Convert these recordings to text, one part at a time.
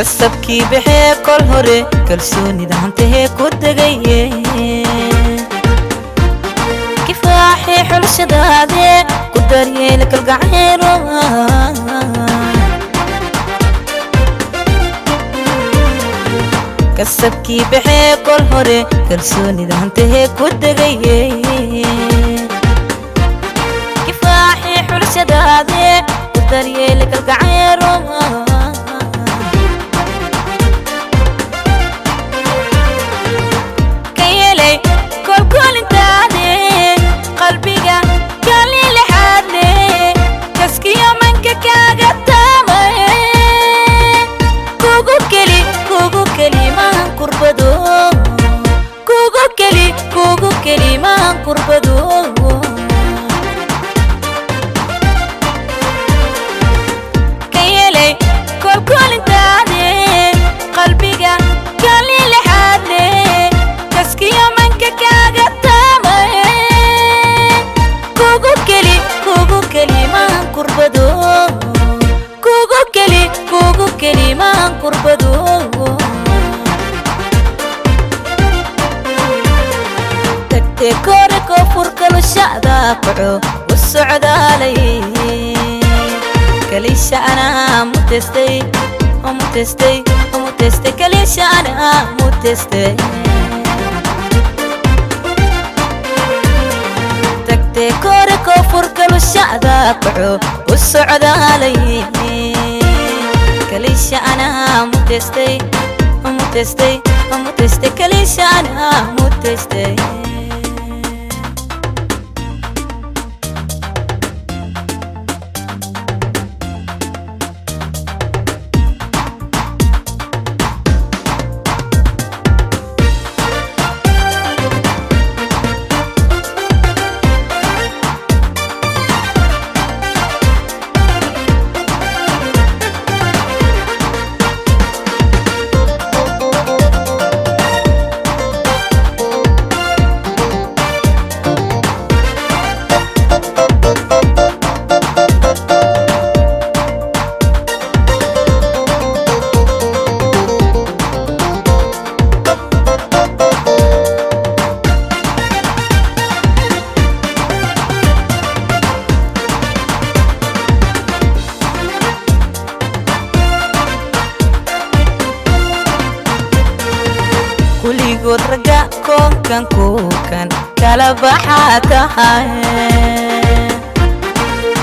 Kasabkii baxee kol hore kalsoonida hantahee ku degaye. Kifaaxii xulshadaade ku daryeela kalgacaylo. Kasabkii baxee kol hore kalsoonida hantahee ku degaye. Kifaaxii xulshadaade ku daryeela kalgacaylo. Ka yeelay kolkolintaade qalbiga kalilexaadle kaskiyo manka kaaga taamaye. Kugu keli, kugu keli maan kurbado, kugu keli, kugu keli maan kurbado. Ka yeelay kolkolintaade qalbiga kalilexaadle kaskiyo manka kaaga taamaye. Kugu keli, kugu keli maan kurbado, kugu keli, kugu keli maan kurbado. Tagtee kore koonfur kalushada kaco u socdaalay. Kalisha anaa mutestay, mutestay, mutestay. Kalisha anaa mutestay. Tagtee kore koonfur kalushada kaco u socdaalay. Kalisha anaa mutestay, mutestay, mutestay. Kalisha anaa mutestay. Kuligood ragga koonkan kuukan kala baxaa tahay.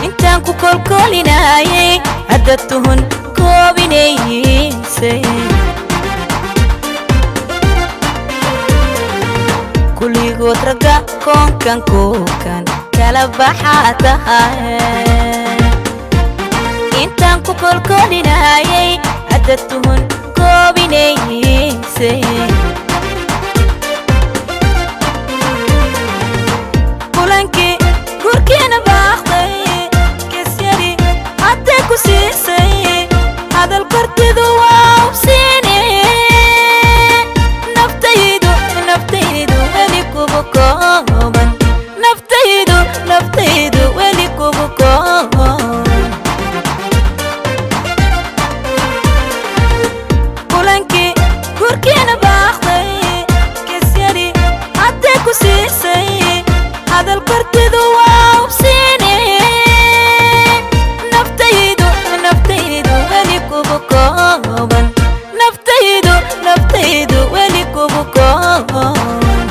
Intaan ku kolkolinayay hadda tuhun koobinaysay. Kuligood ragga koonkan kuukan kala baxaa tahay. Intaan ku kolkolinayay hadda tuhun koobinaysay. Kulankii gurkiina baaqday kesyari hadday ku siisay hadal kortidu waa ubsiine. Naftaydu, naftaydu weli kugu kooban. Naftaydu, naftaydu weli kugu kooban. Kulankii gurkiina baaqday kesyari hadday ku siisay hadal kortidu waa ubsiine. Naftaydu, naftaydu weli kugu kooban. Naftaydu, naftaydu weli kugu kooban.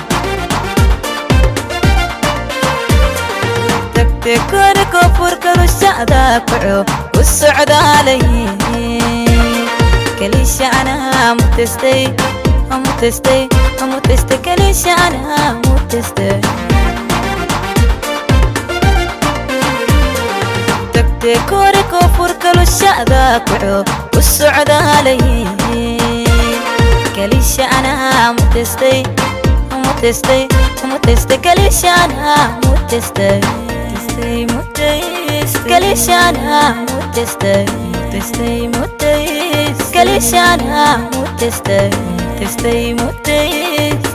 Tagtee kore koonfur kalushada kaco u socdaalay. Kalisha anaa mutestay, mutestay, mutestay. Kalisha anaa mutestay. Tagtee kore koonfur kalushada kaco u socdaalay. Kalisha anaa mutestay, mutestay, mutestay. Kalisha anaa mutestay, mutestay. Kalisha anaa mutestay, mutestay, mutestay. Kalisha anaa mutestay, mutestay, mutestay.